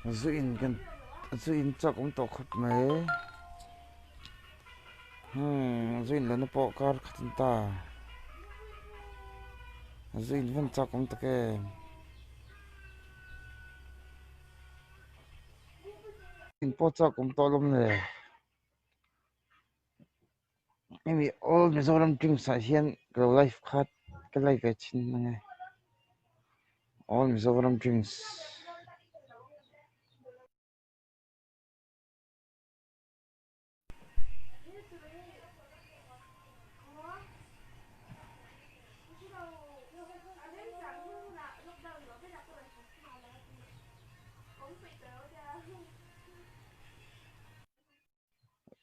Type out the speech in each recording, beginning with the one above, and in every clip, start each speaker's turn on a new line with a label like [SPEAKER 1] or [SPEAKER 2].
[SPEAKER 1] Zu in kan zu in chak awm tawh khawp mai hmm zu in lohna pawh kar khat an ta zu in van chak awm tak em in pawh chak awm tawh alawm le. Hemi all Mizoram drinks ah hian ka lo live khat ka live ve thin ang e all Mizoram drinks.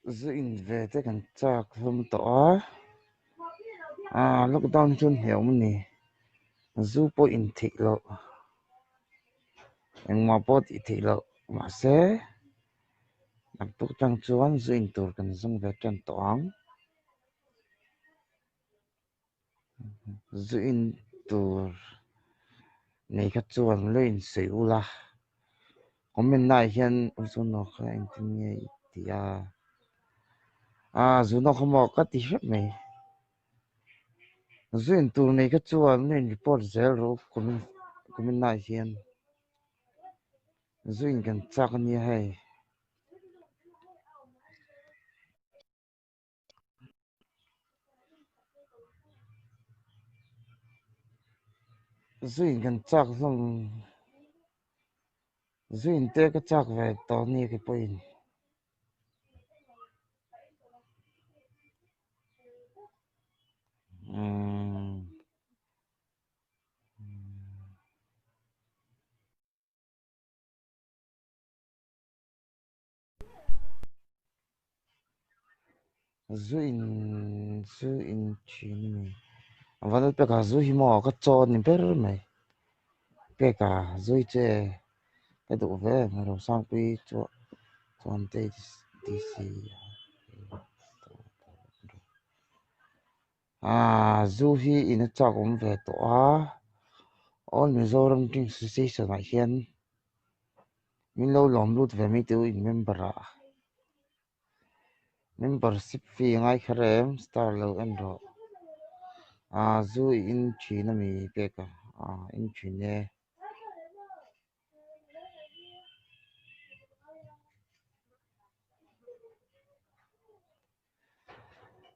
[SPEAKER 1] Zu in ve te kan chak hlawm tawh a aaa lockdown hi chuan hneawm a ni zu pawh in theih loh engmah pawh tih theih loh mahse naktuk atang chuan zu in tur kan zawng ve tan tawh ang zu in tur nei kha chuan lo insawi ula comment na ah hian u zunawk kha engtin nge i tih a ah zunawk kha maw ka ti hrep mai zu in tur nei kha chuan lo in report zel rawh u comment comment na ah hian zu in kan chak ania hei. Zu in kan chak hlawm zu in te ka chak ve tawh a ni kei pawhin. Umm. Zu in zu in thin a ni a va lal pek a zu hi maw ka chaw a ni ber mai pek a zu hi chu e ka duh ve em a Rosangpui chu chuan te DC ah zu hi in a chak awm ve tawh a all Mizoram Drinks Association ah hian. Min lo lawm lut ve mai teh u in member ah membership fee a ngai kher em star lo en rawh ah zu i in thin ami pek a ah in thin e.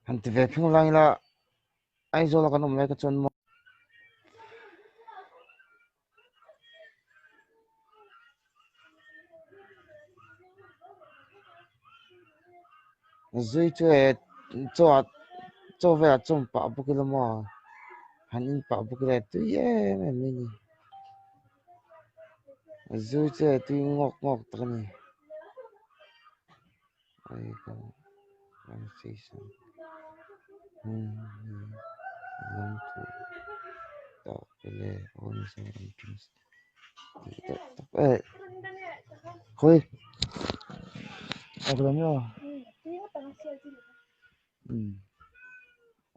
[SPEAKER 1] Han ti ve pheng lai ila Aizawl a kan awm lai kha chuan maw. Zui chu e chaw ah chaw velah chawm pah bawk ila maw han in pah bawk ila tui em em mai a ni zui chu e tui ngawk ngawk tak a ni.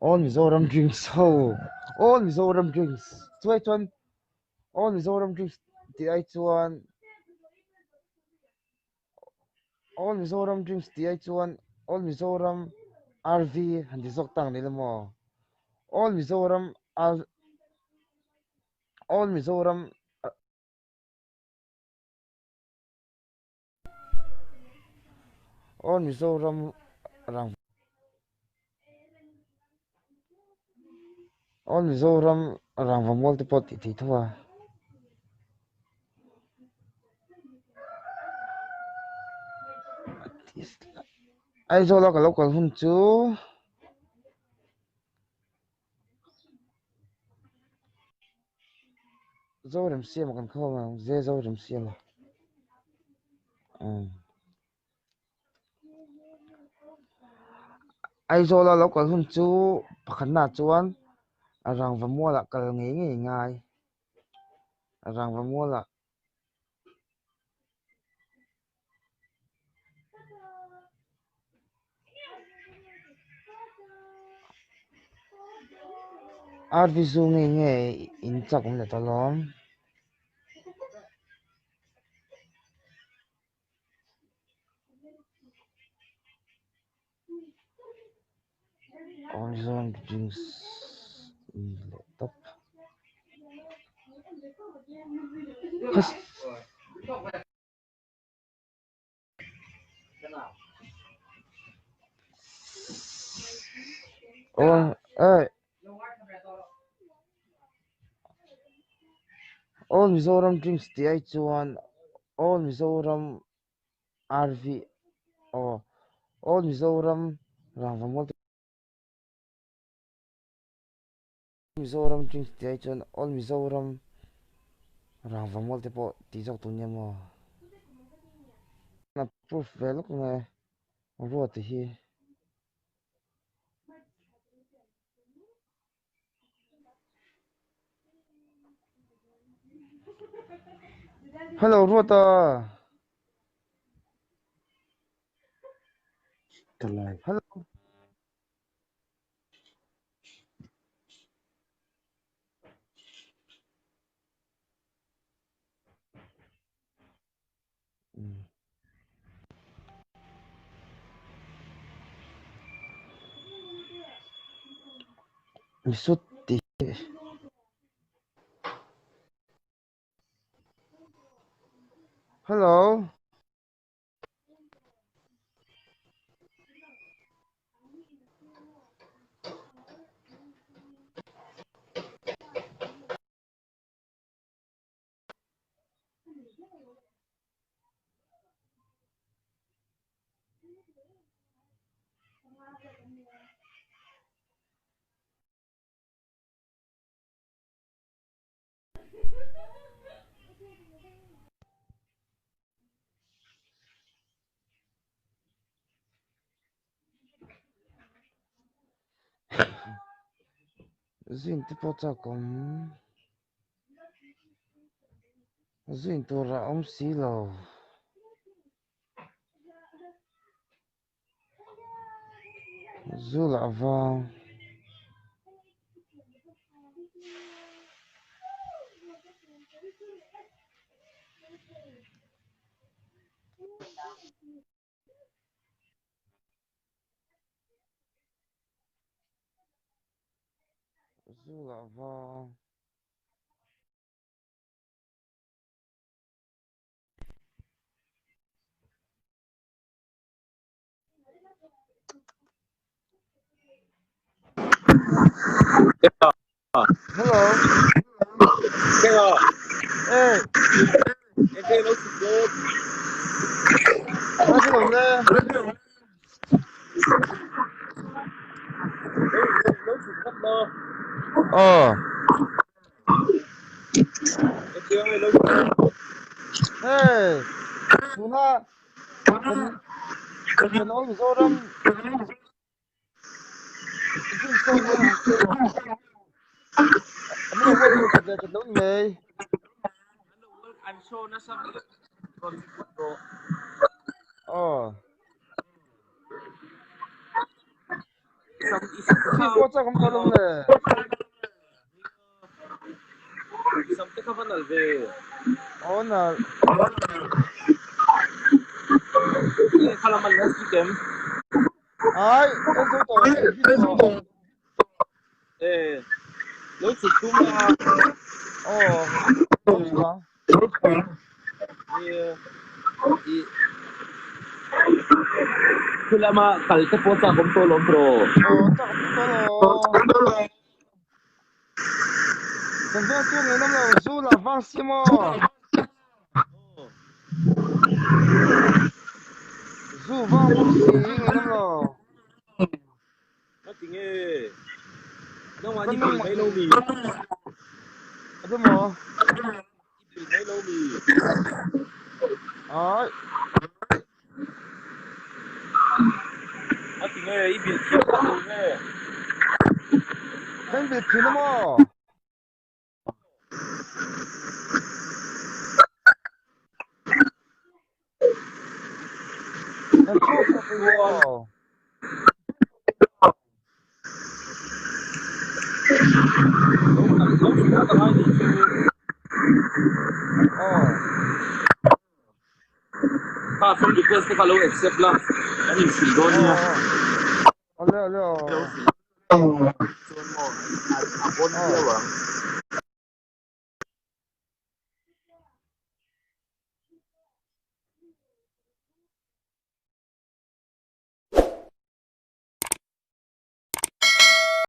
[SPEAKER 1] All Mizoram drinks ho all Mizoram drinks chuai chuan all Mizoram drinks tih ai chuan. All Mizoram Drinks tih ai chuan All Mizoram RV han ti zawk tak ni la maw? All Mizoram All Mizoram All Mizoram rang All Mizoram rangva mual te pawh tih theih tho a. Aizawl a ka lo kal hun chu Zoremsiama kan khawm ang ze Zoremsiama umm. Aizawla lo kal hun chu pakhatna chuan rangva mualah kal ngei ngei ngai rangva mualah RV zu ngei ngei in chak awm leh ta lawm. Amazon drinks ni leh tawp. All Mizoram drinks tih ai chuan All Mizoram RV aw All Mizoram rangva mual te Mizoram drinks tih ai chuan All Mizoram rangva mual te pawh tih zawk tur nia maw? Approve ve lawk nge Ruata hi. Hello Ruata.
[SPEAKER 2] Ka live.
[SPEAKER 1] Hello. Misut tih hi Hello. Zin te pawh chak awm. Zin tur a awm si lo. Zu lah vang. Zu lah vang. Hello.
[SPEAKER 3] Hello.
[SPEAKER 1] Hey.
[SPEAKER 3] Enge lo chhuk dawn?
[SPEAKER 1] Ka hre lo le.
[SPEAKER 3] Lo chhuk vat la.
[SPEAKER 1] Aw.
[SPEAKER 3] Enge lo chhuk dawn?
[SPEAKER 1] Hey. Tuna kan kan all Mizoram drink so hian an lo welcome that leh that lo ni mai.
[SPEAKER 3] An show nasa rawn chhuk rawh.
[SPEAKER 1] Aw.
[SPEAKER 3] Sam i sam
[SPEAKER 1] Zin pawh chak awm tawh lo le.
[SPEAKER 3] I sam te kha va nalh ve.
[SPEAKER 1] Aw nalh.
[SPEAKER 3] Nge kha lam an la zik em?
[SPEAKER 1] Ai, kan zo tawh, kan zo tawh.
[SPEAKER 3] Eh, lo chhuk tum a.
[SPEAKER 1] Aw, lo chhuk ang.
[SPEAKER 3] Nge, i khu lama kal te pawh chak awm tawh lawm tawh.
[SPEAKER 1] Aw, chak awm tawh lo. Kan veng chu ngei nawm lo, zu lah vang si maw? Zu vang bawk si ngei nawm lo.
[SPEAKER 3] Ka ti nge? Nangmah
[SPEAKER 1] Kan
[SPEAKER 3] ni bil
[SPEAKER 1] nangmah
[SPEAKER 3] mai lo mi?
[SPEAKER 1] A ti maw?
[SPEAKER 3] I bil mai lo mi?
[SPEAKER 1] Ai.
[SPEAKER 3] A ti nge i bil thiam tak lo nge?
[SPEAKER 1] Kan bil thin a maw? Kan chhuak pawh pui lo.
[SPEAKER 3] Lo kal lo chhuak a ngai nih chu.
[SPEAKER 1] Aw.
[SPEAKER 3] Kha friend request te kha lo accept la, kan inhrilh dawn nia.
[SPEAKER 1] Aw. Awle awle aw.
[SPEAKER 3] Chuan maw a bon viau ang.